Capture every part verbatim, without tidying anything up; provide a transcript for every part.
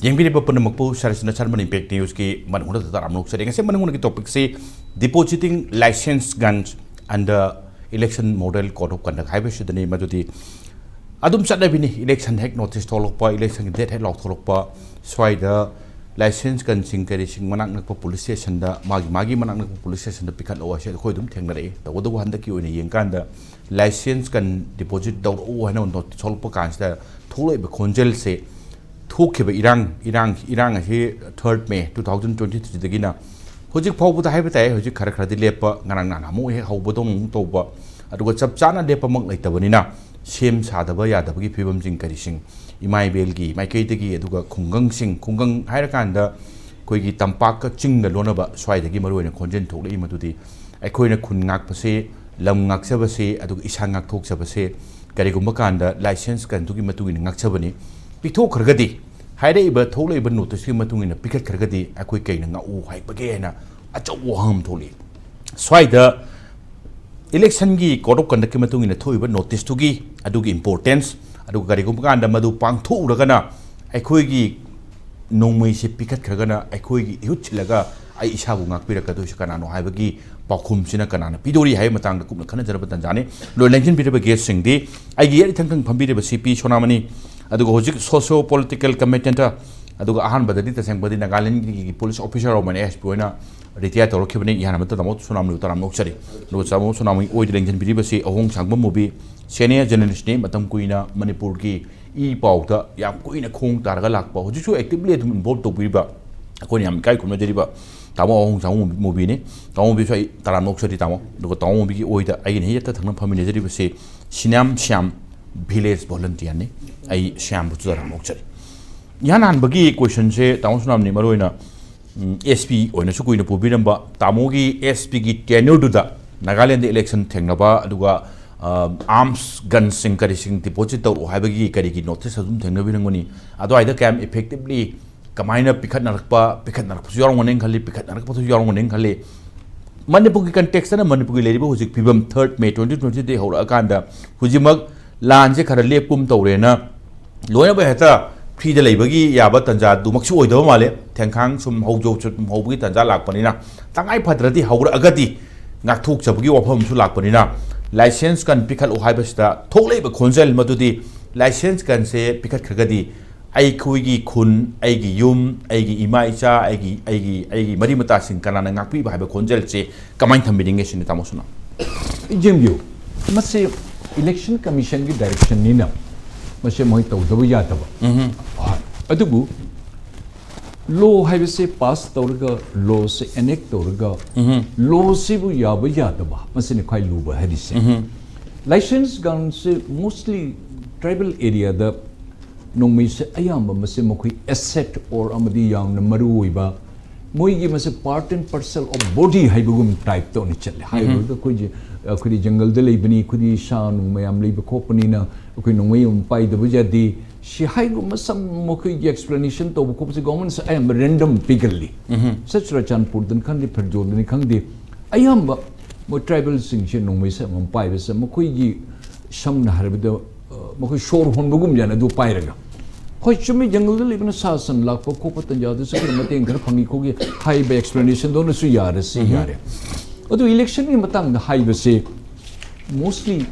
ꯌꯦꯡꯕꯤꯔꯤꯕ ꯄꯨꯝꯅꯃꯛꯄꯨ ꯁꯔꯁꯤꯅ ꯁꯔꯃꯟ ꯏꯝꯄꯦꯛ ꯅ꯭ꯌꯨꯁꯀꯤ ꯃꯅꯨꯡꯗ ꯇꯔꯥꯝꯅ ꯑꯣꯛꯆꯔꯤ꯫ ꯉꯁꯤ ꯃꯅꯨꯡꯒꯤ ꯇꯣꯄꯤꯛꯁꯤ Depositing Licensed Guns under Election Model Code of Conduct ꯍꯥꯏꯕꯁꯤꯗꯅꯤ꯫ ꯃꯗꯨꯗꯤ ꯑꯗꯨꯝ ꯆꯠꯅꯕꯤꯅꯤ, ꯏꯂꯦꯛꯁꯟ ꯍꯦꯛ ꯅꯣꯇꯤꯁ ꯊꯣꯛꯂꯛꯄ, ꯏꯂꯦꯛꯁꯟꯒꯤ ꯗꯦꯠ ꯍꯦꯛ ꯂꯥꯎꯊꯣꯛꯂꯛꯄ, ꯁ꯭ꯋꯥꯏꯗ ꯂꯥꯏꯁꯦꯟꯁ ꯒꯟꯁꯤꯡ ꯀꯔꯤꯁꯤꯡ ꯃꯅꯥꯛ ꯅꯛꯄ ꯄꯨꯂꯤꯁ ꯁ꯭ꯇꯦꯁꯟꯗ, ꯃꯥꯒꯤ ꯃꯥꯒꯤ ꯃꯅꯥꯛ ꯅꯛꯄ ꯄꯨꯂꯤꯁ ꯁ꯭ꯇꯦꯁꯟꯗ ꯄꯤꯈꯠꯂꯛꯑꯣ ꯍꯥꯏꯁꯦ ꯑꯩꯈꯣꯏ ꯑꯗꯨꯝ ꯊꯦꯡꯅꯔꯛꯏ꯫ ꯇꯧꯕꯇꯕꯨ ꯍꯟꯗꯛꯀꯤ ꯑꯣꯏꯅ ꯌꯦꯡꯀꯥꯟꯗ ꯂꯥꯏꯁꯦꯟꯁ ꯒꯟ ꯗꯤꯄꯣꯖꯤꯠ ꯇꯧꯔꯛꯎ ꯍꯥꯏꯅ ꯅꯣꯇꯤꯁ ꯊꯣꯛꯂꯛꯄ ꯀꯥꯟꯁꯤꯗ ꯊꯣꯛꯂꯛꯏꯕ ꯈꯣꯟꯖꯦꯜꯁꯦ, ꯊꯣꯛꯈꯤꯕ ꯏꯔꯥꯡ ꯏꯔꯥꯡ ꯏꯔꯥꯡ ꯑꯁꯤ ꯊꯥꯔꯠ ꯃꯦ ꯇꯨ ꯊꯥꯎꯖꯟ ꯇ꯭ꯋꯦꯟꯇꯤ ꯊ꯭ꯔꯤꯗꯒꯤꯅ ꯍꯧꯖꯤꯛ ꯐꯥꯎꯕꯗ ꯍꯥꯏꯕ ꯇꯥꯏ, ꯍꯧꯖꯤꯛ ꯈꯔ ꯈꯔꯗꯤ ꯂꯦꯞꯄ, ꯉꯔꯥꯡ ꯅꯍꯥꯟ ꯑꯃꯨꯛ ꯍꯦꯛ ꯍꯧꯕꯗꯧꯅ ꯑꯃꯨꯛ ꯇꯧꯕ, ꯑꯗꯨꯒ ꯆꯞ ꯆꯥꯅ ꯂꯦꯞꯄꯃꯛ ꯂꯩꯇꯕꯅꯤꯅ ꯁꯦꯝ ꯁꯥꯗꯕ ꯌꯥꯗꯕꯒꯤ ꯐꯤꯕꯝꯁꯤꯡ ꯀꯔꯤꯁꯤꯡ ꯏꯃꯥ ꯏꯕꯦꯜꯒꯤ ꯃꯥꯏꯀꯩꯗꯒꯤ, ꯑꯗꯨꯒ ꯈꯨꯡꯒꯪꯁꯤꯡ, ꯈꯨꯡꯒꯪ ꯍꯥꯏꯔꯀꯥꯟꯗ ꯑꯩꯈꯣꯏꯒꯤ ꯇꯝꯄꯥꯛꯀ ꯆꯤꯡꯒ ꯂꯣꯟꯅꯕ ꯁ꯭ꯋꯥꯏꯗꯒꯤ ꯃꯔꯨꯑꯣꯏꯅ ꯈꯣꯟꯖꯦꯜ ꯊꯣꯛꯂꯛꯏ꯫ ꯃꯗꯨꯗꯤ ꯑꯩꯈꯣꯏꯅ ꯈꯨꯟ ꯉꯥꯛꯄꯁꯦ, ꯂꯝ ꯉꯥꯛꯆꯕꯁꯦ, ꯑꯗꯨꯒ ꯏꯁꯥ ꯉꯥꯛꯊꯣꯛꯆꯕꯁꯦ ꯀꯔꯤꯒꯨꯝꯕ ꯀꯥꯟꯗ ꯂꯥꯏꯁꯦꯟꯁ ꯀꯟꯗꯨꯒꯤ ꯃꯇꯨꯡ ꯏꯟꯅ ꯉꯥꯛꯆꯕꯅꯤ꯫ ꯄꯤꯊꯣꯛꯈ꯭ꯔꯒꯗꯤ, ꯍꯥꯏꯔꯛꯏꯕ ꯊꯣꯛꯂꯛꯏꯕ ꯅꯣꯇꯤꯁꯀꯤ ꯃꯇꯨꯡ ꯏꯟꯅ ꯄꯤꯈꯠꯈ꯭ꯔꯒꯗꯤ ꯑꯩꯈꯣꯏ ꯀꯩꯅ ꯉꯥꯛꯎ ꯍꯥꯏꯕꯒꯦ ꯍꯥꯏꯅ ꯑꯆꯧꯕ ꯋꯥꯍꯪ ꯑꯃ ꯊꯣꯛꯂꯛꯏ꯫ ꯁ꯭ꯋꯥꯏꯗ ꯏꯂꯦꯛꯁꯟꯒꯤ ꯀꯣꯗ ꯑꯣꯐ ꯀꯟꯗꯛꯀꯤ ꯃꯇꯨꯡ ꯏꯟꯅ ꯊꯣꯛꯏꯕ ꯅꯣꯇꯤꯁꯇꯨꯒꯤ ꯑꯗꯨꯒꯤ ꯏꯝꯄꯣꯔꯇꯦꯟꯁ, ꯑꯗꯨꯒ ꯀꯔꯤꯒꯨꯝꯕ ꯀꯥꯟꯗ ꯃꯗꯨ ꯄꯥꯡꯊꯣꯛꯎꯔꯒꯅ ꯑꯩꯈꯣꯏꯒꯤ ꯅꯣꯡꯃꯩꯁꯦ ꯄꯤꯈꯠꯈ꯭ꯔꯒꯅ ꯑꯩꯈꯣꯏꯒꯤ ꯏꯍꯨꯠ ꯁꯤꯜꯂꯒ ꯑꯩ ꯏꯁꯥꯕꯨ ꯉꯥꯛꯄꯤꯔꯛꯀꯗꯣꯏꯁꯦ ꯀꯅꯥꯅꯣ ꯍꯥꯏꯕꯒꯤ ꯄꯥꯎꯈꯨꯝꯁꯤꯅ ꯀꯅꯥꯅ ꯄꯤꯗꯣꯔꯤ ꯍꯥꯏꯕ ꯃꯇꯥꯡꯗ ꯀꯨꯞꯅ ꯈꯟꯅꯖꯔꯕ ꯇꯥꯟꯖꯥꯅꯤ꯫ ꯂꯣꯏ ꯂꯦꯡꯁꯤꯟꯕꯤꯔꯤꯕ ꯒꯦꯁꯁꯤꯡꯗꯤ ꯑꯩꯒꯤ ꯌꯦꯠ ꯏꯊꯪ ꯊꯪ ꯐꯝꯕꯤꯔꯤꯕ ꯁꯤ ꯄꯤ ꯁꯣꯅꯥꯃꯅꯤ, ꯑꯗꯨꯒ ꯍꯧꯖꯤꯛ ꯁꯣꯁꯤꯌꯣ ꯄꯣꯂꯤꯇꯤꯀꯦꯜ ꯀꯃꯦꯟꯇꯦꯇꯔ, ꯑꯗꯨꯒ ꯑꯍꯥꯟꯕꯗꯗꯤ ꯇꯁꯦꯡꯕꯗꯤ ꯅꯥꯒꯥꯂꯦꯟꯒꯤ ꯄꯨꯂꯤꯁ ꯑꯣꯐꯤꯁꯥꯔ ꯑꯃ ꯑꯣꯏꯅ ꯑꯦꯁ ꯄꯤ ꯑꯣꯏꯅ ꯔꯤꯇꯥꯌꯔ ꯇꯧꯔꯛꯈꯤꯕꯅꯤ꯫ ꯏꯍꯥꯟ ꯍꯥꯟꯕꯗ ꯇꯥꯃꯣ ꯁꯣꯅꯥꯃꯅꯤꯕꯨ ꯇꯔꯥꯝꯅ ꯑꯣꯛꯆꯔꯤ꯫ ꯑꯗꯨꯒ ꯇꯥꯃꯣ ꯁꯣꯅꯥꯃꯅꯤ ꯑꯣꯏꯗ ꯂꯦꯡꯁꯤꯟꯕꯤꯔꯤꯕꯁꯤ ꯑꯍꯣꯡ ꯁꯥꯡꯕ ꯃꯨꯕꯤ, ꯁꯦꯅꯤꯌꯔ ꯖꯔꯅꯦꯂꯤꯁꯅꯤ, ꯃꯇꯝ ꯀꯨꯏꯅ ꯃꯅꯤꯄꯨꯔꯒꯤ ꯏ ꯄꯥꯎꯗ ꯌꯥꯝ ꯀꯨꯏꯅ ꯈꯣꯡ ꯇꯥꯔꯒ ꯂꯥꯛꯄ, ꯍꯧꯖꯤꯛꯁꯨ ꯑꯦꯛꯇꯤꯚꯂꯤ ꯑꯗꯨꯝ ꯏꯟꯚꯣꯜꯕ ꯇꯧꯕꯤꯔꯤꯕ, ꯑꯩꯈꯣꯏꯅ ꯌꯥꯝ ꯏꯀꯥꯏ ꯈꯨꯝꯅꯖꯔꯤꯕ ꯇꯥꯃꯣ ꯑꯍꯣꯡ ꯁꯥꯡꯕ ꯃꯨꯕꯤꯅꯤ꯫ ꯇꯥꯃꯣ ꯃꯨꯕꯤꯁꯨ ꯑꯩ ꯇꯔꯥꯝꯅ ꯑꯣꯛꯆꯔꯤ ꯇꯥꯃꯣ꯫ ꯑꯗꯨꯒ ꯇꯥꯃꯣ ꯃꯨꯕꯤꯒꯤ ꯑꯣꯏꯗ ꯑꯩꯒꯤꯅ ꯍꯦꯛꯇ ꯊꯪꯅ ꯐꯝꯃꯤꯟꯅꯖꯔꯤꯕꯁꯤ ꯁꯤꯅꯥꯝ ꯁ꯭ꯌꯥꯝ, ꯚꯤꯂꯦꯖ ꯚꯣꯂꯟꯇꯤꯌꯔꯅꯤ꯫ ꯑꯩ ꯁ꯭ꯌꯥꯝꯕꯨꯁꯨ ꯇꯔꯥꯝꯅ ꯑꯣꯛꯆꯔꯤ꯫ ꯏꯍꯥꯟ ꯍꯥꯟꯕꯒꯤ ꯀꯣꯏꯁꯟꯁꯦ ꯇꯥꯃꯣ ꯁꯣꯅꯥꯃꯅꯤ, ꯃꯔꯨꯑꯣꯏꯅ ꯑꯦꯁ ꯄꯤ ꯑꯣꯏꯅꯁꯨ ꯀꯨꯏꯅ ꯄꯨꯕꯤꯔꯝꯕ ꯇꯥꯃꯣꯒꯤ ꯑꯦꯁ ꯄꯤꯒꯤ ꯇꯦꯅ꯭ꯌꯨꯔꯗꯨꯗ ꯅꯥꯒꯥꯂꯦꯟꯗ ꯏꯂꯦꯛꯁꯟ ꯊꯦꯡꯅꯕ, ꯑꯗꯨꯒ ꯑꯥꯔꯝꯁ ꯒꯟꯁꯤꯡ ꯀꯔꯤꯁꯤꯡ ꯗꯤꯄꯣꯖꯤꯠ ꯇꯧꯔꯛꯑꯣ ꯍꯥꯏꯕꯒꯤ ꯀꯔꯤꯒꯤ ꯅꯣꯇꯤꯁ ꯑꯗꯨꯝ ꯊꯦꯡꯅꯕꯤꯔꯝꯒꯅꯤ꯫ ꯑꯗꯨꯋꯥꯏꯗ ꯀꯌꯥꯝ ꯏꯐꯦꯛꯇꯤꯚꯂꯤ ꯀꯃꯥꯏꯅ ꯄꯤꯈꯠꯅꯔꯛꯄ, ꯄꯤꯈꯠꯅꯔꯛꯄꯁꯨ ꯌꯥꯎꯔꯝꯒꯅꯦꯅ ꯈꯜꯂꯤ, ꯄꯤꯈꯠꯅꯔꯛꯄꯁꯨ ꯌꯥꯎꯔꯝꯒꯅꯦꯅ ꯈꯜꯂꯤ꯫ ꯃꯅꯤꯄꯨꯔꯒꯤ ꯀꯟꯇꯦꯛꯁꯇꯅ ꯃꯅꯤꯄꯨꯔꯒꯤ ꯂꯩꯔꯤꯕ ꯍꯧꯖꯤꯛ ꯐꯤꯕꯝ ꯊꯥꯔꯠ ꯃꯦ ꯇ꯭ꯋꯦꯟꯇꯤ ꯇ꯭ꯋꯦꯟꯇꯤꯗꯒꯤ ꯍꯧꯔꯛꯑꯀꯥꯟꯗ ꯍꯧꯖꯤꯛꯃꯛ ꯂꯥꯟꯁꯦ ꯈꯔ ꯂꯦꯞꯀꯨꯝ ꯇꯧꯔꯦꯅ ꯂꯣꯏꯅꯃꯛ ꯍꯦꯛꯇ ꯐ꯭ꯔꯤꯗ ꯂꯩꯕꯒꯤ ꯌꯥꯕ ꯇꯥꯟꯖꯥꯗꯨꯃꯛꯁꯨ ꯑꯣꯏꯗꯕ ꯃꯥꯜꯂꯦ꯫ ꯊꯦꯡꯈꯥꯡ ꯁꯨꯝ ꯍꯧꯖꯧ ꯁꯨꯝ ꯍꯧꯕꯒꯤ ꯇꯥꯟꯖꯥ ꯂꯥꯛꯄꯅꯤꯅ, ꯇꯉꯥꯏ ꯐꯗ꯭ꯔꯗꯤ ꯍꯧꯔꯛꯑꯒꯗꯤ ꯉꯥꯛꯊꯣꯛꯆꯕꯒꯤ ꯋꯥꯐꯝ ꯑꯃꯁꯨ ꯂꯥꯛꯄꯅꯤꯅ, license gun ꯄꯤꯈꯠꯂꯨ ꯍꯥꯏꯕꯁꯤꯗ ꯊꯣꯛꯂꯛꯏꯕ ꯈꯣꯟꯖꯦꯜ ꯃꯗꯨꯗꯤ, license gunꯁꯦ ꯄꯤꯈꯠꯈ꯭ꯔꯒꯗꯤ ꯑꯩꯈꯣꯏꯒꯤ ꯈꯨꯟ, ꯑꯩꯒꯤ ꯌꯨꯝ, ꯑꯩꯒꯤ ꯏꯃꯥ ꯏꯆꯥ, ꯑꯩꯒꯤ, ꯑꯩꯒꯤ, ꯑꯩꯒꯤ ꯃꯔꯤ ꯃꯇꯥꯁꯤꯡ ꯀꯅꯥꯅ ꯉꯥꯛꯄꯤꯕ ꯍꯥꯏꯕ ꯈꯣꯟꯖꯦꯜꯁꯦ ꯀꯃꯥꯏꯅ ꯊꯝꯕꯤꯅꯤꯡꯉꯦ ꯁꯤꯅꯤ, ꯇꯥꯃꯣ ꯁꯨꯅꯥ꯫ ꯌꯦꯡꯕꯤꯌꯨ, ꯃꯁꯤ election commissionꯒꯤ directionꯅꯤꯅ ꯃꯁꯤ ꯃꯣꯏ ꯇꯧꯗꯕ ꯌꯥꯗꯕ꯫ ꯍꯣꯏ꯫ ꯑꯗꯨꯕꯨ law ꯍꯥꯏꯕꯁꯦ pass ꯇꯧꯔꯒ, lawꯁꯦ enact ꯇꯧꯔꯒ, lawꯁꯤꯕꯨ ꯌꯥꯕ ꯌꯥꯗꯕ, ꯃꯁꯤꯅꯤ ꯈ꯭ꯋꯥꯏ ꯂꯨꯕ ꯍꯥꯏꯔꯤꯁꯦ꯫ License gunꯁꯦ mostly tribal areaꯗ ꯅꯣꯡꯃꯩꯁꯦ ꯑꯌꯥꯝꯕ ꯃꯁꯦ ꯃꯈꯣꯏ asset or ꯑꯃꯗꯤ ꯌꯥꯝꯅ ꯃꯔꯨ ꯑꯣꯏꯕ, ꯃꯣꯏꯒꯤ ꯃꯁꯦ part and parcel of body ꯍꯥꯏꯕꯒꯨꯝ typeꯇ ꯑꯣꯏꯅ ꯆꯠꯂꯦ꯫ ꯍꯥꯏꯔꯨꯔꯒ ꯑꯩꯈꯣꯏꯁꯦ, ꯑꯩꯈꯣꯏꯗꯤ ꯖꯪꯒꯜꯗ ꯂꯩꯕꯅꯤ, ꯑꯩꯈꯣꯏꯗꯤ ꯁꯥ ꯅꯨꯡ ꯃꯌꯥꯝ ꯂꯩꯕ ꯈꯣꯠꯄꯅꯤꯅ ꯑꯩꯈꯣꯏ ꯅꯣꯡꯃꯩ ꯑꯃ ꯄꯥꯏꯗꯕ ꯌꯥꯗꯦ꯫ ꯁꯤ ꯍꯥꯏꯒꯨꯝꯕ ꯁꯝ ꯃꯈꯣꯏꯒꯤ explanation ꯇꯧꯕ ꯈꯣꯠꯄꯁꯦ governmentꯁꯦ ꯑꯌꯥꯝꯕ random ꯄꯤꯒꯜꯂꯤ꯫ ꯁꯦ ꯆꯨꯔꯥꯆꯥꯟꯄꯨꯔꯗꯅꯤ ꯈꯪꯗꯦ, ꯐꯦꯔꯖꯣꯜꯗꯅꯤ ꯈꯪꯗꯦ, ꯑꯌꯥꯝꯕ ꯃꯣꯏ tribalꯁꯤꯡꯁꯦ ꯅꯣꯡꯃꯩꯁꯦ ꯑꯃꯃꯝ ꯄꯥꯏꯕꯁꯦ ꯃꯈꯣꯏꯒꯤ, ꯁꯝꯅ ꯍꯥꯏꯔꯕꯗ, ꯑ, ꯃꯈꯣꯏ ꯁꯣꯔ ꯍꯣꯟꯕꯒꯨꯝ ꯌꯥꯅ ꯑꯗꯨ ꯄꯥꯏꯔꯒ꯫ ꯍꯣꯏ, ꯆꯨꯝꯃꯤ, ꯖꯪꯒꯜꯗ ꯂꯩꯕꯅ ꯁꯥ ꯁꯟ ꯂꯥꯛꯄ ꯈꯣꯠꯄ ꯇꯟꯖꯥꯗꯁꯨ ꯈꯔ ꯃꯇꯦꯡ ꯈꯔ ꯐꯪꯉꯤ ꯈꯣꯠꯈꯤ ꯍꯥꯏꯕ explanation ꯗꯣꯅꯁꯨ ꯌꯥꯔꯁꯤ, ꯌꯥꯔꯦ꯫ ꯑꯗꯨ electionꯒꯤ ꯃꯇꯥꯡꯗ ꯍꯥꯏꯕꯁꯦ mostly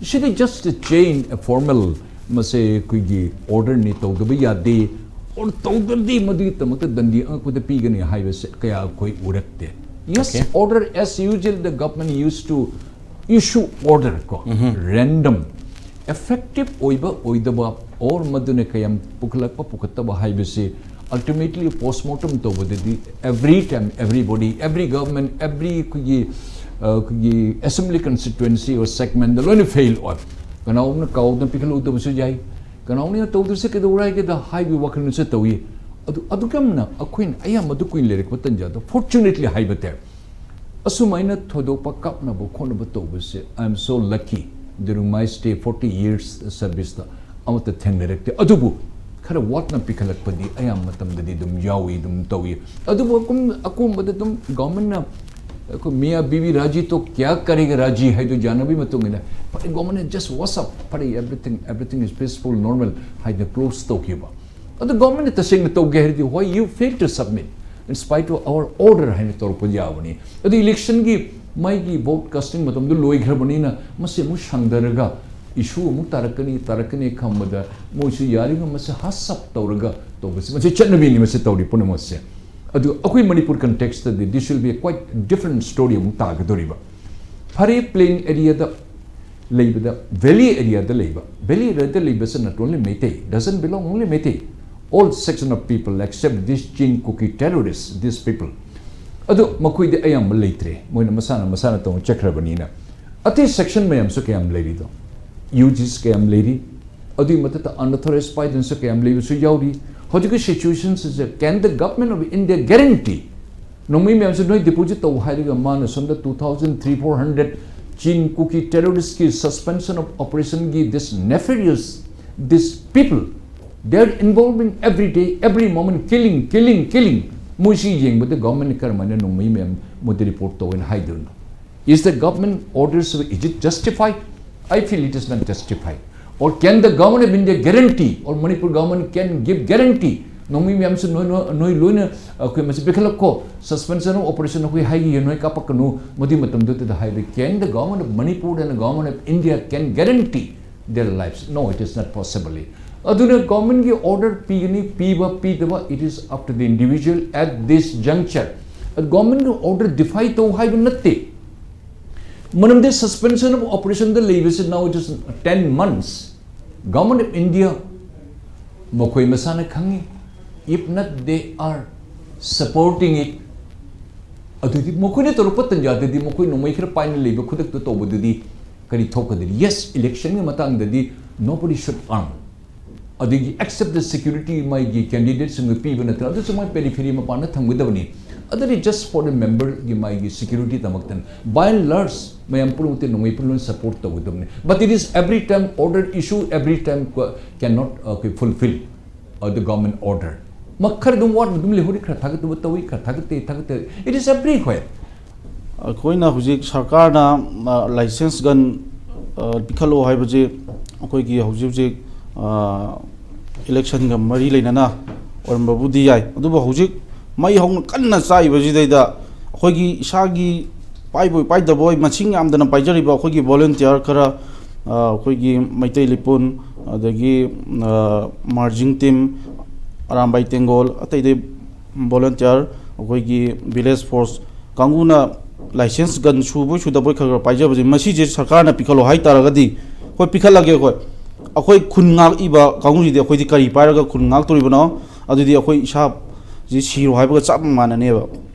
CD just a chain, a formal, ꯃꯁꯦ ꯑꯩꯈꯣꯏꯒꯤ orderꯅꯤ, ꯇꯧꯗꯕ ꯌꯥꯗꯦ, or ꯇꯧꯗ꯭ꯔꯗꯤ ꯃꯗꯨꯒꯤꯗꯃꯛꯇ ꯗꯟꯗꯤ ꯑꯉꯛꯄꯗ ꯄꯤꯒꯅꯤ ꯍꯥꯏꯕꯁꯦ ꯀꯌꯥ ꯑꯩꯈꯣꯏ ꯎꯔꯛꯇꯦ꯫ Yes, Okay. Order as usual the government used to issue order ꯀꯣ, random, effective ꯑꯣꯏꯕ ꯑꯣꯏꯗꯕ, or ꯃꯗꯨꯅ ꯀꯌꯥꯝ ꯄꯨꯈꯠꯂꯛꯄ ꯄꯨꯈꯠꯇꯕ ꯍꯥꯏꯕꯁꯤ ultimately postmortem ꯇꯧꯕꯗꯗꯤ every time everybody, every government, every ꯑꯩꯈꯣꯏꯒꯤ, ꯑ, ꯑꯩꯈꯣꯏꯒꯤ assembly constituency or segmentꯗ ꯂꯣꯏꯅ fail ꯑꯣꯏ꯫ ꯀꯅꯥꯒꯨꯝꯕꯅ ꯀꯥꯎꯗꯅ ꯄꯤꯈꯠꯂꯨꯗꯕꯁꯨ ꯌꯥꯏ, ꯀꯅꯥꯒꯨꯝꯕꯅ ꯇꯧꯗ꯭ꯔꯤꯁꯦ ꯀꯩꯗꯧꯔꯥꯏꯒꯦꯗ ꯍꯥꯏꯕꯒꯤ ꯋꯥꯈꯜꯅꯁꯨ ꯇꯧꯏ꯫ ꯑꯗꯨ, ꯑꯗꯨꯒꯨꯝꯅ ꯑꯩꯈꯣꯏꯅ ꯑꯌꯥꯝꯕ ꯑꯗꯨ ꯀꯨꯏꯅ ꯂꯩꯔꯛꯄ ꯇꯟꯖꯥꯗ, fortunately ꯍꯥꯏꯕ ꯇꯥꯏ, ꯑꯁꯨꯃꯥꯏꯅ ꯊꯣꯏꯗꯣꯛꯄ ꯀꯥꯞꯅꯕ ꯈꯣꯠꯅꯕ ꯇꯧꯕꯁꯦ, I am so lucky, during my stay forty years serviceꯇ ꯑꯃꯠꯇ ꯊꯦꯡꯅꯔꯛꯇꯦ꯫ ꯑꯗꯨꯕꯨ ꯈꯔ ꯋꯥꯠꯅ ꯄꯤꯈꯠꯂꯛꯄꯗꯤ ꯑꯌꯥꯝꯕ ꯃꯇꯝꯗꯗꯤ ꯑꯗꯨꯝ ꯌꯥꯎꯏ, ꯑꯗꯨꯝ ꯇꯧꯏ꯫ ꯑꯗꯨꯕꯨ ꯑꯀꯨꯝ-, ꯑꯀꯣꯟꯕꯗ ꯑꯗꯨꯝ governmentꯅ ꯑꯩꯈꯣꯏ "ꯃꯤꯌꯥ ꯕꯤꯕꯤ ꯔꯥꯖꯤ ꯇꯣ ꯀꯌꯥ ꯀꯔꯦꯒ ꯔꯥꯖꯤ" ꯍꯥꯏꯗꯨ ꯌꯥꯅꯕꯒꯤ ꯃꯇꯨꯡ ꯏꯟꯅ, "Government just what's up, ꯐꯔꯦ, everything, everything is peaceful, normal" ꯍꯥꯏꯅ close ꯇꯧꯈꯤꯕ꯫ ꯑꯗꯨ ꯒꯣꯔꯃꯦꯟꯅ ꯇꯁꯦꯡꯅ ꯇꯧꯒꯦ ꯍꯥꯏꯔꯗꯤ, why you fail to submit in spite of our order ꯍꯥꯏꯅ ꯇꯧꯔꯛꯄ ꯌꯥꯕꯅꯤ꯫ ꯑꯗꯨ ꯏꯂꯦꯛꯁꯟꯒꯤ ꯃꯥꯒꯤ ꯚꯣꯠ ꯀꯥꯁꯇꯤꯡ ꯃꯇꯝꯗꯨ ꯂꯣꯏꯈ꯭ꯔꯕꯅꯤꯅ ꯃꯁꯤ ꯑꯃꯨꯛ ꯁꯥꯡꯊꯔꯒ ꯏꯁꯨ ꯑꯃꯨꯛ ꯇꯥꯔꯛꯀꯅꯤ, ꯇꯥꯔꯛꯀꯅꯤ ꯈꯟꯕꯗ ꯃꯣꯏꯁꯨ ꯌꯥꯔꯤꯉꯩ ꯃꯁꯤ ꯍꯁ ꯑꯞ ꯇꯧꯔꯒ ꯇꯧꯕꯁꯤ, ꯃꯁꯤ ꯆꯠꯅꯕꯤꯅꯤ ꯃꯁꯤ ꯇꯧꯔꯤ ꯄꯨꯝꯅꯃꯛꯁꯦ꯫ ꯑꯗꯨ ꯑꯩꯈꯣꯏ Manipur ꯀꯟꯇꯦꯛꯁꯇꯗꯤ this will be a quite different story ꯑꯃꯨꯛ ꯇꯥꯒꯗꯧꯔꯤꯕ꯫ ꯐꯔꯦ, ꯄ꯭ꯂꯦꯟ ꯑꯦꯔꯤꯌꯥꯗ ꯂꯩꯕꯗ, ꯚꯦꯂꯤ ꯑꯦꯔꯤꯌꯥꯗ ꯂꯩꯕ, ꯚꯦꯂꯤ ꯑꯦꯔꯤꯌꯥꯗ ꯂꯩꯕꯁꯦ not only Meitei, doesn't belong only Meitei, all section of people except these Chin Kuki terrorists, these people꯫ ꯑꯗꯨ ꯃꯈꯣꯏꯗꯤ ꯑꯌꯥꯝꯕ ꯂꯩꯇ꯭ꯔꯦ, ꯃꯣꯏꯅ ꯃꯁꯥꯅ ꯃꯁꯥꯅ ꯇꯧꯅ ꯆꯠꯈ꯭ꯔꯕꯅꯤꯅ꯫ ꯑꯇꯩ ꯁꯦꯛꯁꯟ ꯃꯌꯥꯝꯁꯨ ꯀꯌꯥꯝ ꯂꯩꯔꯤꯗꯣ, ꯌꯨ ꯖꯤꯁ ꯀꯌꯥꯝ ꯂꯩꯔꯤ, ꯑꯗꯨꯒꯤ ꯃꯊꯛꯇ unauthorized ꯄꯥꯏꯗꯅꯁꯨ ꯀꯌꯥꯝ ꯂꯩꯕꯁꯨ ꯌꯥꯎꯔꯤ꯫ ꯍꯧꯖꯤꯛꯀꯤ ꯁꯤꯆꯨꯋꯦꯁꯟꯁꯤꯁꯦ, can the government of India guarantee? ꯅꯣꯡꯃꯩ ꯃꯌꯥꯝꯁꯦ ꯅꯣꯏ ꯗꯤꯄꯣꯖꯤꯠ ꯇꯧ ꯍꯥꯏꯔꯒ ꯃꯥꯅ ꯁꯣꯝꯗ two thousand three four hundred Chin Kuki terrorist ꯀꯤ suspension of operation ꯒꯤ this nefarious, this people, they are involving every day, every moment, killing, killing, killing꯫ ꯃꯣꯏꯁꯤ ꯌꯦꯡꯕꯗ ꯒꯣꯔꯃꯦꯟꯅ ꯀꯔꯝꯍꯥꯏꯅ ꯅꯣꯡꯃꯩ ꯃꯌꯥꯝ ꯃꯣꯏꯗ ꯔꯤꯄꯣꯔꯠ ꯇꯧꯋꯦꯅ ꯍꯥꯏꯗꯣꯏꯅꯣ? Is the government orders, is it justified? I feel it is not justified. Or can the government of India guarantee, or Manipur government can give guarantee? ꯅꯣꯡꯃꯩ ꯃꯌꯥꯝꯁꯨ ꯅꯣꯏ, ꯅꯣꯏ, ꯅꯣꯏ ꯂꯣꯏꯅ ꯑꯩꯈꯣꯏ ꯃꯁꯤ ꯄꯤꯈꯠꯂꯛꯈꯣ, suspension of operation ꯑꯩꯈꯣꯏ ꯍꯥꯏꯈꯤꯒꯦ, ꯅꯣꯏ ꯀꯥꯞꯄꯛꯀꯅꯨ꯫ ꯃꯗꯨꯒꯤ ꯃꯇꯝꯗꯨꯗ ꯍꯥꯏꯕ, can the government of Manipur and the government of India can guarantee their lives? No, it is not possible. ꯑꯗꯨꯅ ꯒꯣꯔꯃꯦꯟꯒꯤ ꯑꯣꯔꯗꯔ ꯄꯤꯒꯅꯤ, ꯄꯤꯕ ꯄꯤꯗꯕ, it is up to the individual at this juncture꯫ ꯒꯣꯔꯃꯦꯟꯒꯤ ꯑꯣꯔꯗꯔ ꯗꯤꯐꯥꯏ ꯇꯧ ꯍꯥꯏꯕ ꯅꯠꯇꯦ꯫ ꯃꯔꯝꯗꯤ suspension of operation ꯗ ꯂꯩꯕꯁꯤ now it is ten months꯫ Government of India ꯃꯈꯣꯏ ꯃꯁꯥꯅ ꯈꯪꯉꯤ, if not they are supporting it꯫ ꯑꯗꯨꯗꯤ ꯃꯈꯣꯏꯅ ꯇꯧꯔꯛꯄ ꯇꯟꯖꯥꯗꯗꯤ ꯃꯈꯣꯏ ꯅꯣꯡꯃꯩ ꯈꯔ ꯄꯥꯏꯅ ꯂꯩꯕ ꯈꯨꯗꯛꯇ ꯇꯧꯕꯗꯨꯗꯤ ꯀꯔꯤ ꯊꯣꯛꯀꯗꯣꯔꯤ? Yes, election ꯒꯤ ꯃꯇꯥꯡꯗꯗꯤ nobody should arm꯫ ꯑꯗꯒꯤ except the security ꯃꯥꯒꯤ candidate ꯁꯤꯡꯗ ꯄꯤꯕ ꯅꯠꯇꯅ, ꯑꯗꯨꯁꯨ ꯃꯣꯏ periphery ꯃꯄꯥꯟꯗ ꯊꯝꯒꯗꯕꯅꯤ꯫ ꯑꯗꯨꯗꯤ just for the member ꯒꯤ ꯃꯥꯒꯤ security ꯗꯃꯛꯇꯅꯤ꯫ By and large ꯃꯌꯥꯝ ꯄꯨꯝꯅꯃꯛꯇꯤ ꯅꯣꯡꯃꯩ ꯄꯨꯝꯅꯃꯛ support ꯇꯧꯒꯗꯕꯅꯤ꯫ But it is every time order issue, every time cannot, uh, fulfill, uh, the government order꯫ ꯃ-, ꯈꯔ ꯑꯗꯨꯝ ꯋꯥꯠꯅ ꯑꯗꯨꯝ ꯂꯩꯍꯧꯔꯤ, ꯈꯔ ꯊꯥꯒꯠꯇꯕ ꯇꯧꯏ, ꯈꯔ ꯊꯥꯒꯠꯇꯦ, ꯊꯥꯒꯠꯇꯦ꯫ It is everywhere꯫ ꯑꯩꯈꯣꯏꯅ ꯍꯧꯖꯤꯛ ꯁꯔꯀꯥꯔꯅ, ꯑ, ꯂꯥꯏꯁꯦꯟꯁ ꯒꯟ, ꯑ, ꯄꯤꯈꯠꯂꯣ ꯍꯥꯏꯕꯁꯤ ꯑꯩꯈꯣꯏꯒꯤ ꯍꯧꯖꯤꯛ ꯍꯧꯖꯤꯛ, ꯑ, ꯏꯂꯦꯛꯁꯟꯒ ꯃꯔꯤ ꯂꯩꯅꯅ ꯑꯣꯏꯔꯝꯕꯕꯨꯗꯤ ꯌꯥꯏ, ꯑꯗꯨꯕꯨ ꯍꯧꯖꯤꯛ ꯃꯩ ꯍꯧꯅ ꯀꯟꯅ ꯆꯥꯛꯏꯕꯁꯤꯗꯩꯗ ꯑꯩꯈꯣꯏꯒꯤ ꯏꯁꯥꯒꯤ ꯄꯥꯏꯕꯣꯏ ꯄꯥꯏꯗꯕꯣꯏ ꯃꯁꯤꯡ ꯌꯥꯝꯗꯅ ꯄꯥꯏꯖꯔꯤꯕ ꯑꯩꯈꯣꯏꯒꯤ ꯚꯣꯂꯨꯟꯇꯤꯌꯔ ꯈꯔ, ꯑ, ꯑꯩꯈꯣꯏꯒꯤ ꯃꯩꯇꯩ ꯂꯤꯄꯨꯟ, ꯑꯗꯒꯤ, ꯑ, ꯃꯥꯔꯖꯤꯡ ꯇꯤꯝ, ꯑꯔꯥꯝꯕꯥꯏ ꯇꯦꯡꯒꯣꯜ, ꯑꯇꯩ ꯑꯇꯩ ꯚꯣꯂꯨꯟꯇꯤꯌꯔ, ꯑꯩꯈꯣꯏꯒꯤ ꯚꯤꯂꯦꯖ ꯐꯣꯔꯁ ꯀꯥꯡꯕꯨꯅ ꯂꯥꯏꯁꯦꯟꯁ ꯒꯟ ꯁꯨꯕꯣꯏ ꯁꯨꯗꯕꯣꯏ ꯈꯔ ꯈꯔ ꯄꯥꯏꯖꯕꯁꯦ, ꯃꯁꯤꯁꯦ ꯁꯔꯀꯥꯔꯅ ꯄꯤꯈꯠꯂꯣ ꯍꯥꯏꯇꯥꯔꯒꯗꯤ, ꯍꯣꯏ, ꯄꯤꯈꯠꯂꯒꯦ꯫ ꯑꯩꯈꯣꯏ, ꯑꯩꯈꯣꯏ ꯈꯨꯟ ꯉꯥꯛꯏꯕ ꯀꯥꯡꯕꯨꯁꯤꯗꯤ ꯑꯩꯈꯣꯏꯗꯤ ꯀꯔꯤ ꯄꯥꯏꯔꯒ ꯈꯨꯟ ꯉꯥꯛꯇꯣꯔꯤꯕꯅꯣ? ꯑꯗꯨꯗꯤ ꯑꯩꯈꯣꯏ ꯏꯁꯥꯁꯤ ꯁꯤꯔꯣ ꯍꯥꯏꯕꯒ ꯆꯞ ꯃꯥꯟꯅꯅꯦꯕ꯫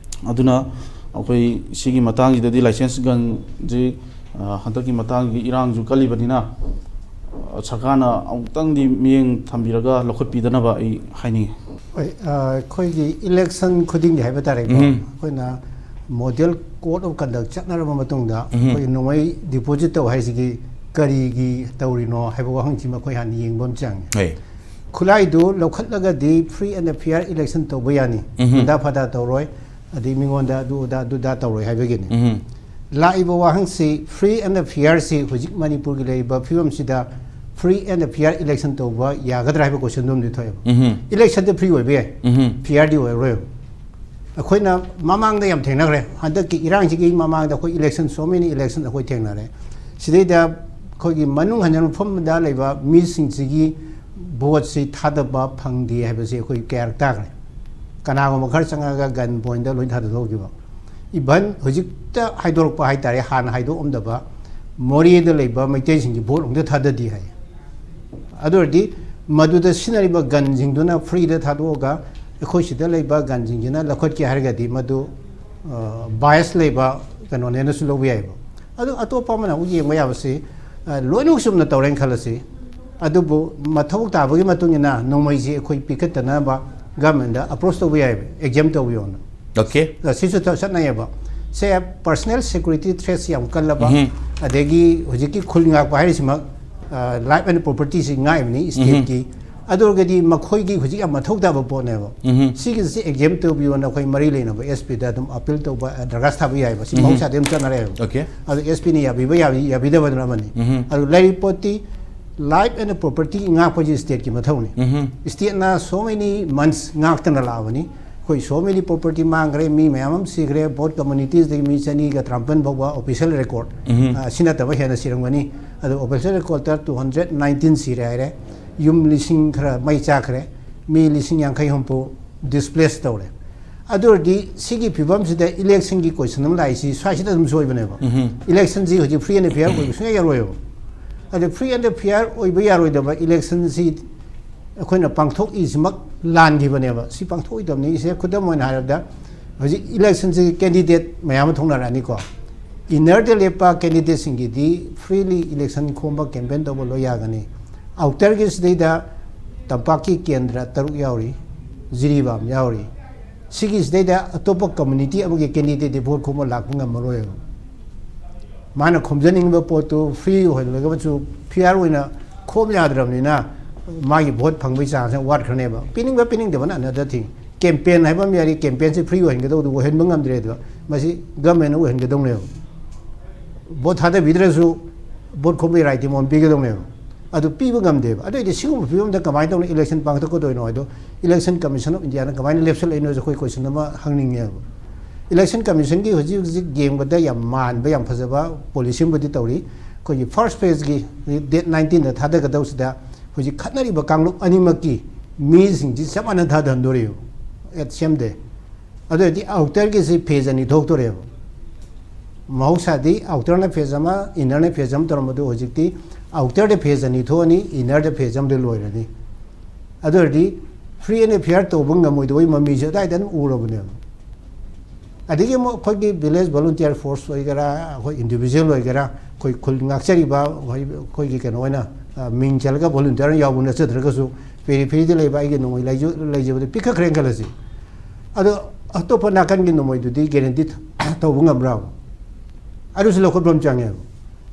ꯑꯗꯨꯅ ꯑꯩꯈꯣꯏ ꯁꯤꯒꯤ ꯃꯇꯥꯡꯁꯤꯗꯗꯤ ꯂꯥꯏꯁꯦꯟꯁ ꯒꯟꯁꯤ, ꯑ, ꯍꯟꯗꯛꯀꯤ ꯃꯇꯥꯡꯒꯤ ꯏꯔꯥꯡꯁꯨ ꯀꯜꯂꯤꯕꯅꯤꯅ, ꯑ, ꯁꯔꯀꯥꯔꯅ ꯑꯃꯨꯛꯇꯪꯗꯤ ꯃꯤꯠꯌꯦꯡ ꯊꯝꯕꯤꯔꯒ ꯂꯧꯈꯠꯄꯤꯗꯅꯕ ꯑꯩ ꯍꯥꯏꯅꯤꯡꯉꯤ꯫ ꯍꯣꯏ, ꯑ, ꯑꯩꯈꯣꯏꯒꯤ ꯏꯂꯦꯛꯁꯟ ꯈꯨꯗꯤꯡꯒꯤ ꯍꯥꯏꯕ ꯇꯥꯔꯦꯀꯣ, ꯎꯝ꯫ ꯑꯩꯈꯣꯏꯅ ꯃꯣꯗꯦꯜ ꯀꯣꯗ ꯑꯣꯐ ꯀꯟꯗꯛ ꯆꯠꯅꯔꯕ ꯃꯇꯨꯡꯗ, ꯎꯝ꯫ ꯑꯩꯈꯣꯏꯒꯤ ꯅꯣꯡꯃꯩ ꯗꯤꯄꯣꯖꯤꯠ ꯇꯧ ꯍꯥꯏꯁꯤꯒꯤ ꯀꯔꯤꯒꯤ ꯇꯧꯔꯤꯅꯣ ꯍꯥꯏꯕ ꯋꯥꯍꯪꯁꯤꯃ ꯑꯩꯈꯣꯏ ꯍꯥꯟꯅ ꯌꯦꯡꯕ ꯑꯃ ꯆꯪꯉꯦ꯫ ꯍꯣꯏ꯫ ꯈꯨꯠꯂꯥꯏꯗꯨ ꯂꯧꯈꯠꯂꯒꯗꯤ free and fair election ꯇꯧꯕ ꯌꯥꯅꯤ, ꯎꯝ꯫ ꯍꯟꯗꯥ ꯐꯗꯥ ꯇꯧꯔꯣꯏ, ꯑꯗꯩ ꯃꯤꯉꯣꯟꯗ ꯑꯗꯨ ꯑꯗꯥ ꯑꯗꯨ ꯑꯗꯥ ꯇꯧꯔꯣꯏ ꯍꯥꯏꯕꯒꯤꯅꯤ꯫ ꯎꯝ꯫ ꯂꯥꯛꯏꯕ ꯋꯥꯍꯪꯁꯤ, free and fair ꯁꯤ ꯍꯧꯖꯤꯛ ꯃꯅꯤꯄꯨꯔꯒꯤ ꯂꯩꯔꯤꯕ ꯐꯤꯕꯝꯁꯤꯗ free and fair election ꯇꯧꯕ ꯌꯥꯒꯗ꯭ꯔꯥ ꯍꯥꯏꯕ ꯀꯣꯏꯁꯟꯗꯨ ꯑꯃꯗꯤ ꯊꯣꯛꯑꯦꯕ꯫ ꯎꯝ꯫ ꯏꯂꯦꯛꯁꯟꯗꯤ free ꯑꯣꯏꯕ ꯌꯥꯏ, ꯎꯝ꯫ Fair ꯗꯤ ꯑꯣꯏꯔꯔꯣꯏꯕ꯫ ꯑꯩꯈꯣꯏꯅ ꯃꯃꯥꯡꯗ ꯌꯥꯝ ꯊꯦꯡꯅꯈ꯭ꯔꯦ, ꯍꯟꯗꯛꯀꯤ ꯏꯔꯥꯡꯁꯤꯒꯤ ꯃꯃꯥꯡꯗ ꯑꯩꯈꯣꯏ election, so many election ꯑꯩꯈꯣꯏ ꯊꯦꯡꯅꯔꯦ꯫ ꯁꯤꯗꯩꯗ ꯑꯩꯈꯣꯏꯒꯤ ꯃꯅꯨꯡ ꯍꯟꯖꯤꯟꯕ ꯃꯐꯝꯗ ꯂꯩꯕ ꯃꯤꯁꯤꯡꯁꯤꯒꯤ ꯚꯣꯠꯁꯤ ꯊꯥꯗꯕ ꯐꯪꯗꯦ ꯍꯥꯏꯕꯁꯤ ꯑꯩꯈꯣꯏ ꯀꯌꯥꯔꯛ ꯇꯥꯈ꯭ꯔꯦ꯫ ꯀꯅꯥꯒꯨꯝꯕ ꯈꯔ ꯆꯪꯉꯒ ꯒꯟ ꯄꯣꯏꯟꯗ ꯂꯣꯏ ꯊꯥꯗꯊꯣꯛꯈꯤꯕ꯫ Even ꯍꯧꯖꯤꯛꯇ ꯍꯥꯏꯗꯣꯔꯛꯄ ꯍꯥꯏꯇꯥꯔꯦ, ꯍꯥꯟꯅ ꯍꯥꯏꯗꯣꯛꯑꯝꯗꯕ ꯃꯣꯔꯦꯗ ꯂꯩꯕ ꯃꯩꯇꯩꯁꯤꯡꯒꯤ ꯚꯣꯠ ꯑꯃꯨꯛꯇ ꯊꯥꯗꯗꯦ ꯍꯥꯏ꯫ ꯑꯗꯨ ꯑꯣꯏꯔꯗꯤ ꯃꯗꯨꯗ ꯁꯤꯖꯤꯟꯅꯔꯤꯕ ꯒꯟꯁꯤꯡꯗꯨꯅ free ꯗ ꯊꯥꯗꯣꯛꯑꯒ ꯑꯩꯈꯣꯏ ꯁꯤꯗ ꯂꯩꯕ ꯒꯟꯁꯤꯡꯁꯤꯅ ꯂꯧꯈꯠꯀꯦ ꯍꯥꯏꯔꯒꯗꯤ ꯃꯗꯨ, ꯑ, bias ꯂꯩꯕ ꯀꯩꯅꯣꯅꯦꯅꯁꯨ ꯂꯧꯕ ꯌꯥꯏꯑꯕ꯫ ꯑꯗꯨ ꯑꯇꯣꯞꯄ ꯑꯃꯅ ꯑꯃꯨꯛ ꯌꯦꯡꯕ ꯌꯥꯕꯁꯤ, ꯑ, ꯂꯣꯏꯅꯃꯛ ꯆꯨꯝꯅ ꯇꯧꯔꯦꯅ ꯈꯜꯂꯁꯤ, ꯑꯗꯨꯕꯨ ꯃꯊꯧ ꯇꯥꯕꯒꯤ ꯃꯇꯨꯡ ꯏꯟꯅ ꯅꯣꯡꯃꯩꯁꯤ ꯑꯩꯈꯣꯏ ꯄꯤꯈꯠꯇꯅꯕ government ꯗ approach ꯇꯧꯕ ꯌꯥꯏꯑꯕ, exempt ꯇꯧꯕꯤꯌꯣꯅ꯫ Okay꯫ ꯑ, ꯁꯤꯁꯨ ꯊ-, ꯆꯠꯅꯩꯌꯦꯕ꯫ ꯁꯦ, personal security threat ꯁꯤ ꯌꯥꯝ ꯀꯜꯂꯕ, ꯎꯝꯍꯨꯝ꯫ ꯑꯗꯒꯤ ꯍꯧꯖꯤꯛꯀꯤ ꯈꯨꯜ ꯉꯥꯛꯄ ꯍꯥꯏꯔꯤꯁꯤꯃꯛ, ꯑ, life and property ꯁꯤ ꯉꯥꯛꯏꯕꯅꯤ, ꯎꯝꯍꯨꯝ꯫ State ꯀꯤ꯫ ꯑꯗꯨ ꯑꯣꯏꯔꯒꯗꯤ ꯃꯈꯣꯏꯒꯤ ꯍꯧꯖꯤꯛ ꯌꯥꯝ ꯃꯊꯧ ꯇꯥꯕ ꯄꯣꯠꯅꯦꯕ꯫ ꯎꯝꯍꯨꯝ꯫ ꯁꯤꯒꯤꯁꯤ exempt ꯇꯧꯕꯤꯌꯣꯅ ꯑꯩꯈꯣꯏ ꯃꯔꯤ ꯂꯩꯅꯕ S P ꯗ ꯑꯗꯨꯝ appeal ꯇꯧꯕ, ꯑ, ꯗꯔꯈꯥꯁ ꯊꯥꯕ ꯌꯥꯏꯑꯕ꯫ ꯁꯤ ꯎꯝꯍꯨꯝ꯫ ꯃꯍꯧꯁꯥꯗꯒꯤ ꯑꯗꯨꯝ ꯆꯠꯅꯔꯛꯑꯦꯕ꯫ Okay꯫ ꯑꯗꯨ S P ꯅ ꯌꯥꯕꯤꯕ ꯌꯥꯕꯤ-, ꯌꯥꯕꯤꯗꯕꯗꯨꯅ ꯑꯃꯅꯤ꯫ ꯎꯝꯍꯨꯝ꯫ ꯑꯗꯨ ꯂꯩꯔꯤꯕ ꯄꯣꯠꯇꯤ Life and property ꯉꯥꯛꯄꯁꯤ stateꯀꯤ ꯃꯊꯧꯅꯤ꯫ Stateꯅ so many months ꯉꯥꯛꯇꯅ ꯂꯥꯛꯑꯕꯅꯤ꯫ ꯑꯩꯈꯣꯏ so many property ꯃꯥꯡꯈ꯭ꯔꯦ, ꯃꯤ ꯃꯌꯥꯝ ꯑꯃ ꯁꯤꯈ꯭ꯔꯦ, both communitiesꯗꯒꯤ ꯃꯤ ꯆꯅꯤꯒ ꯇꯔꯥꯃꯥꯄꯟ ꯐꯥꯎꯕ official record꯫ ꯁꯤ ꯅꯠꯇꯕ ꯍꯦꯟꯅ ꯁꯤꯔꯝꯒꯅꯤ꯫ ꯑꯗꯣ official recordꯇ two hundred nineteen ꯁꯤꯔꯦ ꯍꯥꯏꯔꯦ꯫ ꯌꯨꯝ ꯂꯤꯁꯤꯡ ꯈꯔ ꯃꯩ ꯆꯥꯈ꯭ꯔꯦ, ꯃꯤ ꯂꯤꯁꯤꯡ ꯌꯥꯡꯈꯩ ꯍꯨꯝꯐꯨ displace ꯇꯧꯔꯦ꯫ ꯑꯗꯨ ꯑꯣꯏꯔꯗꯤ ꯁꯤꯒꯤ ꯐꯤꯕꯝꯁꯤꯗ electionꯒꯤ question ꯑꯃ ꯂꯥꯛꯏꯁꯤ ꯁ꯭ꯋꯥꯏꯁꯤꯗ ꯑꯗꯨꯝ ꯁꯣꯏꯕꯅꯦꯕ꯫ Electionꯁꯤ ꯍꯧꯖꯤꯛ free and fair ꯑꯣꯏꯕ ꯁꯨꯡꯌꯥ ꯌꯥꯔꯣꯏꯕ꯫ ꯑꯗ free and fair ꯑꯣꯏꯕ ꯌꯥꯔꯣꯏꯗꯕ electionꯁꯤ ꯑꯩꯈꯣꯏꯅ ꯄꯥꯡꯊꯣꯛꯏꯁꯤꯃꯛ ꯂꯥꯟꯈꯤꯕꯅꯦꯕ꯫ ꯁꯤ ꯄꯥꯡꯊꯣꯛꯑꯣꯏꯗꯕꯅꯤ꯫ ꯏꯁꯦ ꯈꯨꯗꯝ ꯑꯣꯏꯅ ꯍꯥꯏꯔꯕꯗ, ꯍꯧꯖꯤꯛ electionꯁꯤ candidate ꯃꯌꯥꯝ ꯑꯃ ꯊꯣꯛꯅꯔꯛꯑꯅꯤꯀꯣ꯫ Innerꯗ ꯂꯦꯞꯄ candidateꯁꯤꯡꯒꯤꯗꯤ freely election ꯈꯣꯝꯕ, campaign ꯇꯧꯕ ꯂꯣꯏ ꯌꯥꯒꯅꯤ꯫ Outerꯒꯤ ꯁꯤꯗꯩꯗ ꯇꯝꯄꯥꯛꯀꯤ ꯀꯦꯟꯗ꯭ꯔ ꯇꯔꯨꯛ ꯌꯥꯎꯔꯤ, ꯖꯤꯔꯤꯕꯥꯝ ꯌꯥꯎꯔꯤ꯫ ꯁꯤꯒꯤꯁꯤꯗꯩꯗ ꯑꯇꯣꯞꯄ community ꯑꯃꯒꯤ candidate vote ꯈꯣꯝꯕ ꯂꯥꯛꯄ ꯉꯝꯃꯔꯣꯏꯕ꯫ ꯃꯥꯅ ꯈꯣꯝꯖꯅꯤꯡꯕ ꯄꯣꯠꯇꯨ free ꯑꯣꯏꯍꯜꯂꯒꯁꯨ, fair ꯑꯣꯏꯅ ꯈꯣꯝ ꯌꯥꯗ꯭ꯔꯕꯅꯤꯅ, ꯃꯥꯒꯤ vote ꯐꯪꯕꯒꯤ chance ꯋꯥꯠꯈ꯭ꯔꯅꯦꯕ꯫ ꯄꯤꯅꯤꯡꯕ ꯄꯤꯅꯤꯡꯗꯕꯅ another thing꯫ Campaign ꯍꯥꯏꯕ ꯑꯃ ꯌꯥꯔꯤ, campaignꯁꯤ free ꯑꯣꯏꯍꯟꯒꯗꯧꯗꯨ ꯑꯣꯏꯍꯟꯕ ꯉꯝꯗ꯭ꯔꯦ꯫ ꯑꯗꯨꯒ ꯃꯁꯤ governmentꯅ ꯑꯣꯏꯍꯟꯒꯗꯧꯅꯦꯕ꯫ Vote ꯊꯥꯗꯕꯤꯗ꯭ꯔꯁꯨ vote ꯈꯣꯝꯕꯒꯤ rightꯇꯤ ꯃꯉꯣꯟꯗ ꯄꯤꯒꯗꯧꯅꯦꯕ꯫ ꯑꯗꯨ ꯄꯤꯕ ꯉꯝꯗꯦꯕ꯫ ꯑꯗꯨ ꯑꯣꯏꯗꯤ ꯁꯤꯒꯨꯝꯕ ꯐꯤꯕꯝꯗ ꯀꯃꯥꯏꯅ ꯇꯧꯅ election ꯄꯥꯡꯊꯣꯛꯀꯗꯣꯏꯅꯣ ꯍꯥꯏꯗꯣ, Election Commission of Indiaꯅ ꯀꯃꯥꯏꯅ ꯂꯦꯞꯁꯜꯂꯛꯏꯅꯣꯁꯦ ꯑꯩꯈꯣꯏ question ꯑꯃ ꯍꯪꯅꯤꯡꯉꯦꯕ꯫ Election Commissionꯒꯤ ꯍꯧꯖꯤꯛ ꯍꯧꯖꯤꯛ ꯌꯦꯡꯕꯗ ꯌꯥꯝ ꯃꯥꯟꯕ, ꯌꯥꯝ ꯐꯖꯕ policy ꯑꯃꯕꯨꯗꯤ ꯇꯧꯔꯤ꯫ ꯑꯩꯈꯣꯏꯒꯤ first phaseꯀꯤ date nineteenꯗ ꯊꯥꯗꯒꯗꯧꯁꯤꯗ ꯍꯧꯖꯤꯛ ꯈꯠꯅꯔꯤꯕ ꯀꯥꯡꯂꯨꯞ ꯑꯅꯤꯃꯛꯀꯤ ꯃꯤꯁꯤꯡꯁꯤ ꯆꯞ ꯃꯥꯟꯅ ꯊꯥꯗꯍꯟꯗꯣꯔꯤꯕ at same day꯫ ꯑꯗꯨ ꯑꯣꯏꯔꯗꯤ outerꯒꯤꯁꯤ phase ꯑꯅꯤ ꯊꯣꯛꯇꯣꯔꯦꯕ꯫ ꯃꯍꯧꯁꯥꯗꯤ outerꯅ phase ꯑꯃ, innerꯅ phase ꯑꯃ ꯇꯧꯔꯝꯕꯗꯨ ꯍꯧꯖꯤꯛꯇꯤ outerꯗ phase ꯑꯅꯤ ꯊꯣꯛꯑꯅꯤ, innerꯗ phase ꯑꯃꯗ ꯂꯣꯏꯔꯅꯤ꯫ ꯑꯗꯨ ꯑꯣꯏꯔꯗꯤ free and fair ꯇꯧꯕ ꯉꯝꯃꯣꯏꯗꯕꯒꯤ ꯃꯃꯤꯁꯦ ꯑꯗꯨꯋꯥꯏꯗ ꯑꯗꯨꯝ ꯎꯔꯕꯅꯦꯕ꯫ ꯑꯗꯒꯤ ꯑꯃꯨꯛ ꯑꯩꯈꯣꯏꯒꯤ village volunteer force ꯑꯣꯏꯒꯦꯔꯥ, ꯑꯩꯈꯣꯏ individual ꯑꯣꯏꯒꯦꯔꯥ, ꯑꯩꯈꯣꯏ ꯈꯨꯜ ꯉꯥꯛꯆꯔꯤꯕ, ꯑꯩꯈꯣꯏ, ꯑꯩꯈꯣꯏꯒꯤ ꯀꯩꯅꯣ ꯑꯣꯏꯅ, ꯑ, ꯃꯤꯡ ꯆꯜꯂꯒ volunteer ꯑꯣꯏꯅ ꯌꯥꯎꯕ ꯅꯠꯆꯗ꯭ꯔꯒꯁꯨ, peripheryꯗ ꯂꯩꯕ ꯑꯩꯒꯤ ꯅꯣꯡꯃꯩ ꯂꯩꯖ-, ꯂꯩꯖꯕꯗ ꯄꯤꯈꯠꯈ꯭ꯔꯦꯅ ꯈꯜꯂꯁꯤ꯫ ꯑꯗꯣ ꯑꯇꯣꯞꯄ ꯅꯥꯀꯟꯒꯤ ꯅꯣꯡꯃꯩꯗꯨꯗꯤ guarantee ꯇꯧꯕ ꯉꯝꯕ꯭ꯔꯥ? ꯑꯗꯨꯁꯨ ꯂꯧꯈꯠꯄ ꯑꯃ ꯆꯪꯉꯦꯕ꯫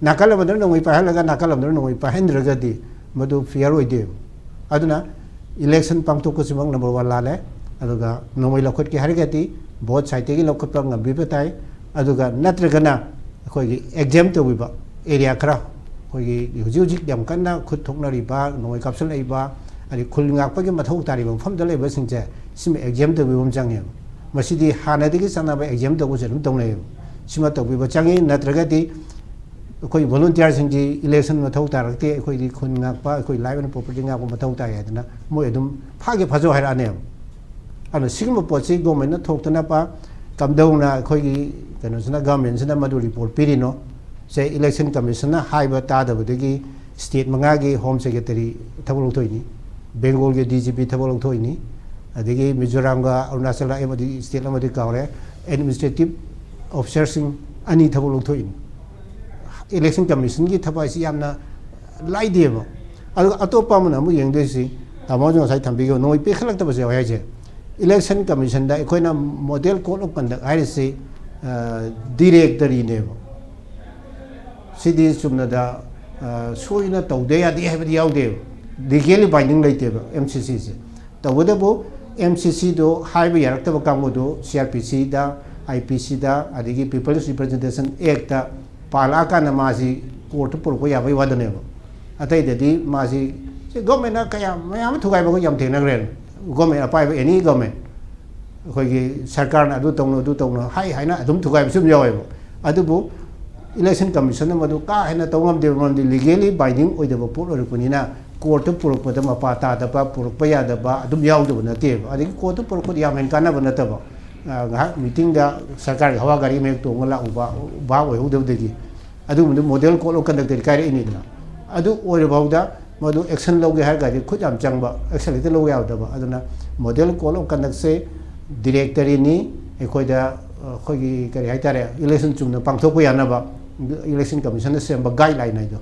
ꯅꯥꯀꯜ ꯑꯃꯗꯅ ꯅꯣꯡꯃꯩ ꯄꯥꯏꯍꯜꯂꯒ ꯅꯥꯀꯜ ꯑꯃꯗꯅ ꯅꯣꯡꯃꯩ ꯄꯥꯏꯍꯟꯗ꯭ꯔꯒꯗꯤ ꯃꯗꯨ fair ꯑꯣꯏꯗꯦꯕ꯫ ꯑꯗꯨꯅ election ꯄꯥꯡꯊꯣꯛꯄꯁꯤꯃꯛ number one ꯂꯥꯜꯂꯦ꯫ ꯑꯗꯨꯒ ꯅꯣꯡꯃꯩ ꯂꯧꯈꯠꯀꯦ ꯍꯥꯏꯔꯒꯗꯤ both sideꯇꯒꯤ ꯂꯧꯈꯠꯄ ꯉꯝꯕꯤꯕ ꯇꯥꯏ꯫ ꯑꯗꯨꯒ ꯅꯠꯇ꯭ꯔꯒꯅ ꯑꯩꯈꯣꯏꯒꯤ exempt ꯇꯧꯕꯤꯕ area ꯈꯔ, ꯑꯩꯈꯣꯏꯒꯤ ꯍꯧꯖꯤꯛ ꯍꯧꯖꯤꯛ ꯌꯥꯝ ꯀꯟꯅ ꯈꯨꯠ ꯊꯣꯛꯅꯔꯤꯕ, ꯅꯣꯡꯃꯩ ꯀꯥꯞꯁꯤꯜꯂꯛꯏꯕ, ꯑꯗꯩ ꯈꯨꯜ ꯉꯥꯛꯄꯒꯤ ꯃꯊꯧ ꯇꯥꯔꯤꯕ ꯃꯐꯝꯗ ꯂꯩꯕꯁꯤꯡꯁꯦ, ꯁꯤꯃ ꯑꯦꯛꯖꯥꯝ ꯇꯧꯕꯤꯕ ꯑꯃ ꯆꯪꯉꯦꯕ꯫ ꯃꯁꯤꯗꯤ ꯍꯥꯟꯅꯗꯒꯤ ꯆꯠꯅꯕ ꯑꯦꯛꯖꯥꯝ ꯇꯧꯕꯁꯦ ꯑꯗꯨꯝ ꯇꯧꯅꯩꯌꯦꯕ꯫ ꯁꯤꯃ ꯇꯧꯕꯤꯕ ꯆꯪꯉꯤ, ꯅꯠꯇ꯭ꯔꯒꯗꯤ ꯑꯩꯈꯣꯏ ꯚꯣꯂꯨꯟꯇꯤꯌꯥꯔꯁꯤꯡꯁꯤ ꯏꯂꯦꯛꯁꯟ ꯃꯊꯧ ꯇꯥꯔꯛꯇꯦ, ꯑꯩꯈꯣꯏꯗꯤ ꯈꯨꯟ ꯉꯥꯛꯄ, ꯑꯩꯈꯣꯏ ꯂꯥꯏꯐ ꯑꯦꯟ ꯄ꯭ꯔꯣꯄꯔꯇꯤ ꯉꯥꯛꯄ ꯃꯊꯧ ꯇꯥꯏ ꯍꯥꯏꯗꯅ ꯃꯣꯏ ꯑꯗꯨꯝ ꯐꯥꯒꯦ ꯐꯥꯖꯧ ꯍꯥꯏꯔꯛꯑꯅꯦꯕ꯫ ꯑꯗꯨꯅ ꯁꯤꯒꯨꯝꯕ ꯄꯣꯠꯁꯤ ꯒꯣꯔꯃꯦꯟꯅ ꯊꯣꯛꯇꯅꯕ ꯀꯝꯗꯧꯅ ꯑꯩꯈꯣꯏꯒꯤ ꯀꯩꯅꯣꯁꯤꯅ, ꯒꯚꯔꯟꯃꯦꯟꯁꯤꯅ ꯃꯗꯨ ꯔꯤꯄꯣꯔꯠ ꯄꯤꯔꯤꯅꯣ? ꯁꯦ, ꯏꯂꯦꯛꯁꯟ ꯀꯃꯤꯁꯟꯅ ꯍꯥꯏꯕ ꯇꯥꯗꯕꯗꯒꯤ ꯁ꯭ꯇꯦꯠ ꯃꯉꯥꯒꯤ ꯍꯣꯝ ꯁꯦꯀ꯭ꯔꯦꯇꯔꯤ ꯊꯕꯛ ꯂꯧꯊꯣꯛꯏꯅꯤ, ꯕꯦꯡꯒꯣꯜꯒꯤ ꯗꯤ ꯖꯤ ꯄꯤ ꯊꯕꯛ ꯂꯧꯊꯣꯛꯏꯅꯤ, ꯑꯗꯒꯤ ꯃꯤꯖꯣꯔꯥꯝꯒ ꯑꯔꯨꯅꯥꯆꯜ ꯑꯃꯗꯤ ꯁ꯭ꯇꯦꯠ ꯑꯃꯗꯤ ꯀꯥꯎꯔꯦ, ꯑꯦꯗꯃꯤꯅꯤꯁꯇ꯭ꯔꯦꯇꯤꯞ ꯑꯣꯐꯤꯁꯥꯔꯁꯤꯡ ꯑꯅꯤ ꯊꯕꯛ ꯂꯧꯊꯣꯛꯏꯅꯤ꯫ ꯏꯂꯦꯛꯁꯟ ꯀꯃꯤꯁꯟꯒꯤ ꯊꯕꯛ ꯍꯥꯏꯁꯤ ꯌꯥꯝꯅ ꯂꯥꯏꯗꯦꯕ꯫ ꯑꯗꯨꯒ ꯑꯇꯣꯞꯄ ꯑꯃꯅ ꯑꯃꯨꯛ ꯌꯦꯡꯗꯣꯏꯁꯤ, ꯇꯥꯃꯣꯁꯨ ꯉꯁꯥꯏ ꯊꯝꯕꯤꯈꯤꯕ ꯅꯣꯡꯃꯩ ꯄꯤꯈꯠꯂꯛꯇꯕꯁꯨ ꯌꯥꯎꯋꯦ ꯍꯥꯏꯁꯦ꯫ ꯏꯂꯦꯛꯁꯟ ꯀꯃꯤꯁꯟꯗ ꯑꯩꯈꯣꯏꯅ ꯃꯣꯗꯦꯜ ꯀꯣꯗ ꯑꯣꯐ ꯀꯟꯗꯛ ꯍꯥꯏꯔꯤꯁꯤ, ꯑ, ꯗꯤꯔꯦꯛꯇꯔꯤꯅꯦꯕ꯫ ꯁꯤꯗꯤ ꯆꯨꯝꯅꯗ, ꯑ, ꯁꯣꯏꯅ ꯇꯧꯗ ꯌꯥꯗꯦ ꯍꯥꯏꯕꯗꯤ ꯌꯥꯎꯗꯦꯕ, ꯂꯤꯒꯦꯜꯂꯤ ꯕꯥꯏꯟꯗꯤꯡ ꯂꯩꯇꯦꯕ ꯑꯦꯝ ꯁꯤ ꯁꯤꯁꯦ꯫ ꯇꯧꯕꯇꯕꯨ ꯑꯦꯝ ꯁꯤ ꯁꯤꯗꯣ ꯍꯥꯏꯕ ꯌꯥꯔꯛꯇꯕ ꯀꯥꯡꯕꯨꯗꯣ ꯁꯤ ꯑꯥꯔ ꯄꯤ ꯁꯤꯗ, ꯑꯥꯏ ꯄꯤ ꯁꯤꯗ, ꯑꯗꯒꯤ ꯄꯤꯄꯜꯁ ꯔꯤꯄ꯭ꯔꯖꯦꯟꯇꯦꯁꯟ ꯑꯦꯛꯇ ꯄꯥꯜꯂꯛꯑꯀꯥꯟꯗ ꯃꯥꯁꯤ ꯀꯣꯔꯠꯇ ꯄꯨꯔꯛꯄ ꯌꯥꯕꯒꯤ ꯋꯥꯗꯅꯦꯕ꯫ ꯑꯇꯩꯗꯗꯤ ꯃꯥꯁꯤ, ꯁꯤ ꯒꯣꯔꯃꯦꯟꯅ ꯀꯌꯥ ꯃꯌꯥꯝ ꯑꯃ ꯊꯨꯒꯥꯏꯕ ꯌꯥꯝ ꯊꯦꯡꯅꯈ꯭ꯔꯦ꯫ ꯒꯣꯔꯃꯦꯟ ꯑꯄꯥꯏꯕ, ꯑꯦꯅꯤ ꯒꯣꯔꯃꯦꯟ, ꯑꯩꯈꯣꯏꯒꯤ ꯁꯔꯀꯥꯔꯅ ꯑꯗꯨ ꯇꯧꯅꯨ, ꯑꯗꯨ ꯇꯧꯅꯨ ꯍꯥꯏ ꯍꯥꯏꯅ ꯑꯗꯨꯝ ꯊꯨꯒꯥꯏꯕꯁꯨ ꯑꯗꯨꯝ ꯌꯥꯎꯋꯦꯕ꯫ ꯑꯗꯨꯕꯨ ꯏꯂꯦꯛꯁꯟ ꯀꯃꯤꯁꯟꯅ ꯃꯗꯨ ꯀꯥ ꯍꯦꯟꯅ ꯇꯧ ꯉꯝꯗꯦꯕ, ꯃꯔꯝꯗꯤ ꯂꯤꯒꯦꯜꯂꯤ ꯕꯥꯏꯟꯗꯤꯡ ꯑꯣꯏꯗꯕ ꯄꯣꯠ ꯑꯣꯏꯔꯛꯄꯅꯤꯅ, ꯀꯣꯔꯠꯇ ꯄꯨꯔꯛꯄꯗ ꯃꯄꯥ ꯇꯥꯗꯕ, ꯄꯨꯔꯛꯄ ꯌꯥꯗꯕ ꯑꯗꯨꯝ ꯌꯥꯎꯗꯕ ꯅꯠꯇꯦꯕ꯫ ꯑꯗꯒꯤ ꯀꯣꯔꯠꯇ ꯄꯨꯔꯛꯄꯗ ꯌꯥꯝ ꯍꯦꯟꯅ ꯀꯥꯟꯅꯕ ꯅꯠꯇꯕ, ꯑ, ꯉꯥꯏꯍꯥꯛ ꯃꯤꯇꯤꯡꯗ ꯁꯔꯀꯥꯔꯒꯤ ꯍꯋꯥ ꯒꯥꯔꯤ ꯑꯃ ꯍꯦꯛ ꯇꯣꯡꯉ ꯂꯥꯛꯎꯕ, ꯚꯥꯞ ꯑꯣꯏꯍꯧꯗꯕꯗꯒꯤ, ꯑꯗꯨꯒꯨꯝꯕꯗꯨ ꯃꯣꯗꯦꯜ ꯀꯣꯗ ꯑꯣꯐ ꯀꯟꯗꯛꯇꯗꯤ ꯀꯥꯏꯔꯛꯏꯅꯤꯗꯅ꯫ ꯑꯗꯨ ꯑꯣꯏꯔꯐꯥꯎꯗ ꯃꯗꯨ ꯑꯦꯛꯁꯟ ꯂꯧꯒꯦ ꯍꯥꯏꯔꯒꯗꯤ ꯈꯨꯠ ꯌꯥꯝ ꯆꯪꯕ, ꯑꯦꯛꯁꯟ ꯍꯦꯛꯇ ꯂꯧꯕ ꯌꯥꯗꯕ꯫ ꯑꯗꯨꯅ ꯃꯣꯗꯦꯜ ꯀꯣꯗ ꯑꯣꯐ ꯀꯟꯗꯛꯁꯦ ꯗꯤꯔꯦꯛꯇꯔꯤꯅꯤ, ꯑꯩꯈꯣꯏꯗ, ꯑꯩꯈꯣꯏꯒꯤ ꯀꯔꯤ ꯍꯥꯏꯇꯥꯔꯦ, ꯏꯂꯦꯛꯁꯟ ꯆꯨꯝꯅ ꯄꯥꯡꯊꯣꯛꯄ ꯌꯥꯅꯕ ꯏꯂꯦꯛꯁꯟ ꯀꯃꯤꯁꯟꯅ ꯁꯦꯝꯕ ꯒꯥꯏꯗꯂꯥꯏꯟ ꯍꯥꯏꯗꯣ꯫